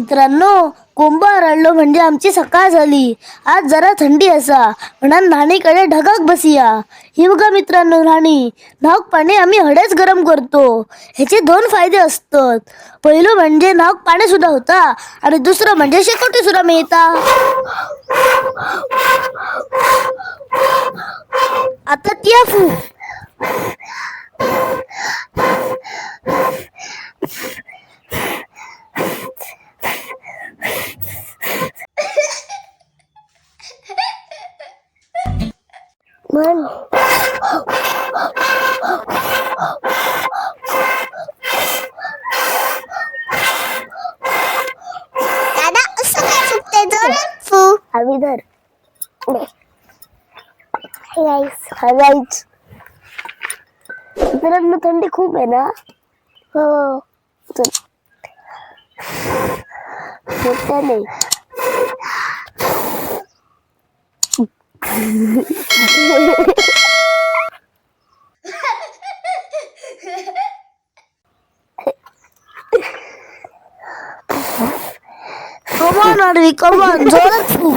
मित्रांनो, कोंबो आरडलो म्हणजे आमची सकाळ झाली. आज जरा थंडी असा म्हणून न्हाणीकडे ढगाक बसिया. ही बघा मित्रांनो न्हाणी. न्हावक पाणी आम्ही हडेच गरम करतो. ह्याचे दोन फायदे असतात. पहिलं म्हणजे न्हावक पाणी सुद्धा होता आणि दुसरं म्हणजे शेकोटी सुद्धा मिळता. आता त्या फू. म्हण. दादा, असं काय फुगते? जोरात फू. आम्ही धर. Hi guys. मित्रांनो, थंडी खूप आहे ना? हो. चल, मोठ्या नाही. कमॉन आरवी, कमॉन, जोरात फूक.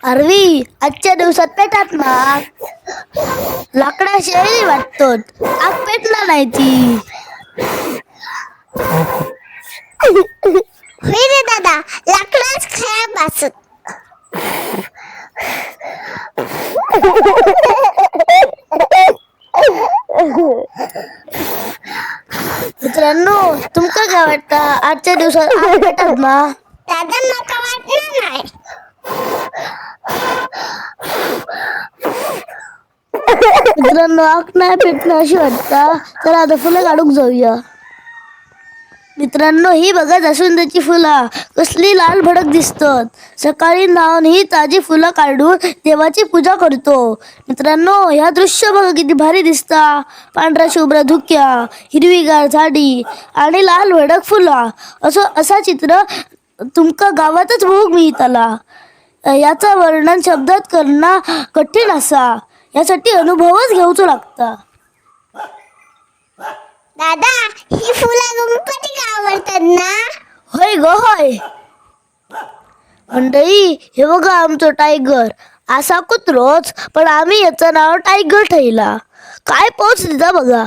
आरवी, आजच्या दिवसात पेटात ना लाकडा शेळी वाटतात, आग पेटला नाही ती. होय रे दादा, लाकडाच खराब असत. मित्रांनो, तुमका काय वाटतं, आजच्या दिवसात आग पेटत ना? दादा, माका वाटणार नाही. मित्रांनो, आग नाही पेटणं अशी वाटतं. तर आता फुलं काढूक जाऊया. मित्रांनो, ही बघा जास्वंदाची फुलं, कसली लाल भडक दिसतात. सकाळी न्हावून ही ताजी फुलं काढून देवाची पूजा करतो. मित्रांनो, ह्या दृश्य बघा किती भारी दिसता. पांढरा शुभ्र धुक्या, हिरवीगार झाडी आणि लाल भडक फुला, असं असा चित्र तुमका गावातच बघूक मिळतला. याचा वर्णन शब्दात करणं कठीण असा. यासाठी अनुभवच घेऊचो लागता. दादा, ही फुलं गणपतीक आवडतात ना? होय ग होय. मंडळी, हे बघा आमचं टायगर. असा कुत्रोच, पण आम्ही याचं नाव टायगर ठेवला. काय पोच दिला बघा.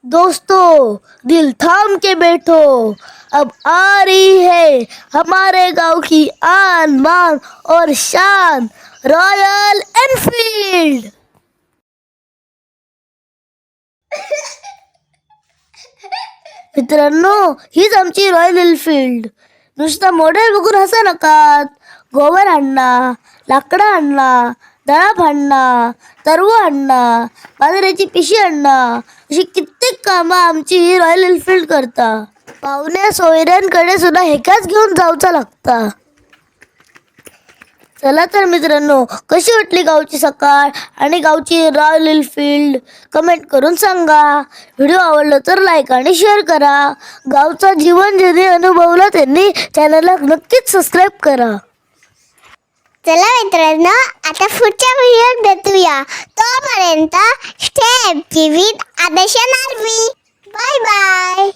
दोस्तों, दिल थाम के बैठो, अब आ रही है हमारे गांव की आन बान और शान, रॉयल एनफील्ड. मित्रांनो, हीच आमची रॉयल एनफील्ड. नुसता मॉडेल बघून हसा नकात. गोबर आणला, लाकडं आणला, दळाप आणला, तरव आणला, बाजऱ्याची पिशी आणला, अशी कित्येक कामं आमची ही रॉयल एनफील्ड करता. पाहुण्या सोयऱ्यांकडे सुद्धा हेकाच घेऊन जाऊचा लागता. चला तर मित्रांनो, कशी वाटली गावची सकाळ आणि गावची रॉयल एनफील्ड कमेंट करून सांगा. व्हिडिओ आवडला तर लाईक आणि शेअर करा. गावचा जीवन ज्यांनी अनुभवला त्यांनी चॅनलला नक्कीच सबस्क्राईब करा. चला मित्रांनो, आता पुढच्या व्हिडिओत भेटूया. तोपर्यंत स्टेप जीवित आदेश आर्मी. Bye bye.